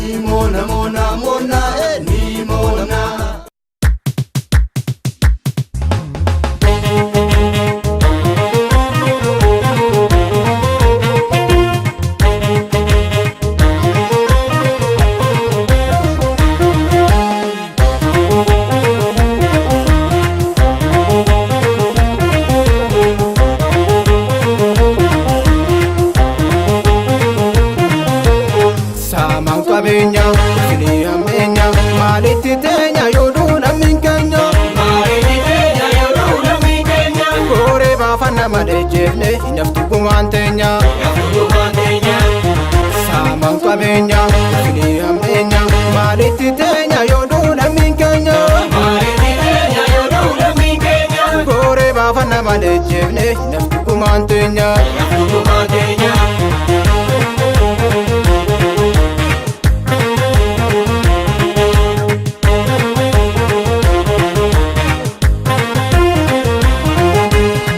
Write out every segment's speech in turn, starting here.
Ni moona moona moona ni moona. Saamaan qabeenya isinii hammeenya maalitti teenya yoo namni keenya. Gooree baafanna malee jeefne naftu gumaan teenya. Saamaan qabeenya isinii hammeenya maalitti teenya yoo namni keenya. Gooree baafanna malee jeefne naftu gumaan teenya.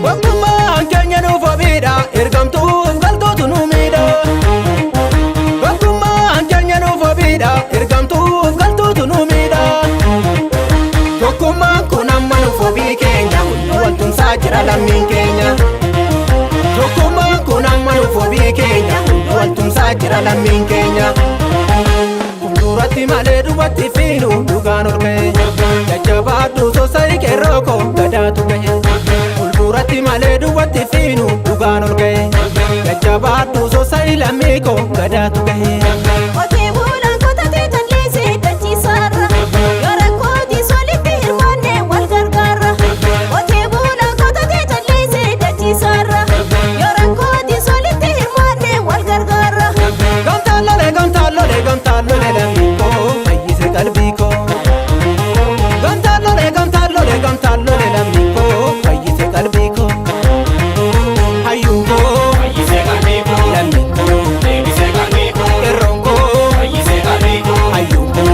Waqtummaan keenya nuuf ofiidha ergamtuuf galtootu nu miidha. Waqtummaan keenya nuuf ofiidha ergamtuuf galtootu nu miidha. Tokkummaan kun amma nuuf ofii keenya hundi waltumsaa jira lammiin keenya. Tokkummaan kun amma nuuf ofii keenya hundi waltumsaa jira lammiin keenya. Fuulduratti malee duubatti fiinu dhugaan ol ka'e. Jajjabaadhu sosa'i qeerroo koo gadaatu ga'e. Fuulduratti malee duubatti fiinu dhugaan ol ka'e. Jajjabaadhu sosa'i lammii koo gadaatu ga'e. Qotee bulaan qotatee jallisee dachiisaarra. Yoo rakkootis walitti hirmaannee wal gargaarra. Qotee bulaan qotatee jallisee dachiisaarra. Yoo rakkootis walitti hirmaannee wal gargaarra. Gamtaan lolee gamtaan lolee gamtaan lolee lammii koo fayyise qalbii koo. Gamtaan lolee gamtaan lolee gamtaan lolee lammii koo fayyise qalbii koo. Hayyuun koo lammiin koo qeerroon koo hayyuun koo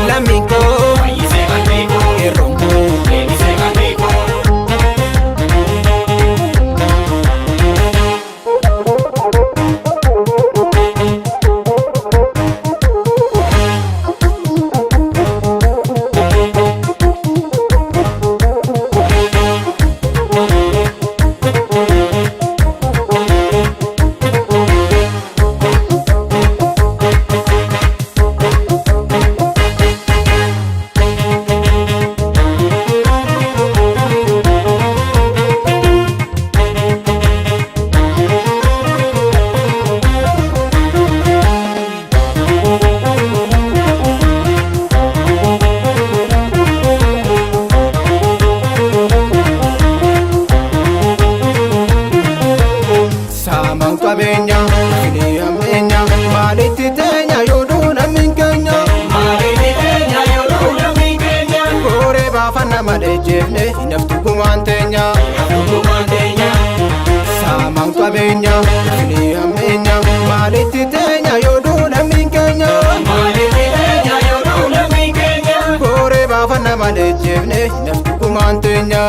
lammiin koo qeerroon koo. Saamaan qabeenya isinii hammeenya maalitti teenya yoo namni keenya. Gooree baafanna malee jeefne naftu gumaan teenya. Saamaan qabeenya isinii hammeenya maalitti teenya yoo namni keenya. Gooree baafanna malee jeefne naftu gumaan teenya.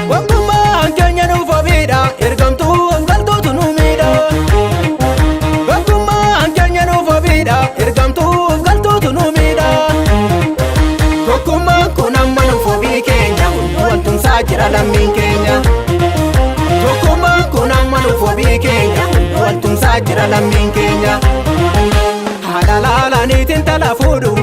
Waqtummaan keenya nuuf ofiidha ergamtuuf galtootu nu miidha. Waqtummaan keenya nuuf ofiidha ergamtuuf galtootu nu miidha. Tokkummaan kun amma nuuf ofii keenya hundi waltumsaa jira lammiin keenya. Tokkummaan kun amma nuuf ofii keenya hundi waltumsaa jira lammiin keenya. Haadha laalaniitiin tala fuudhu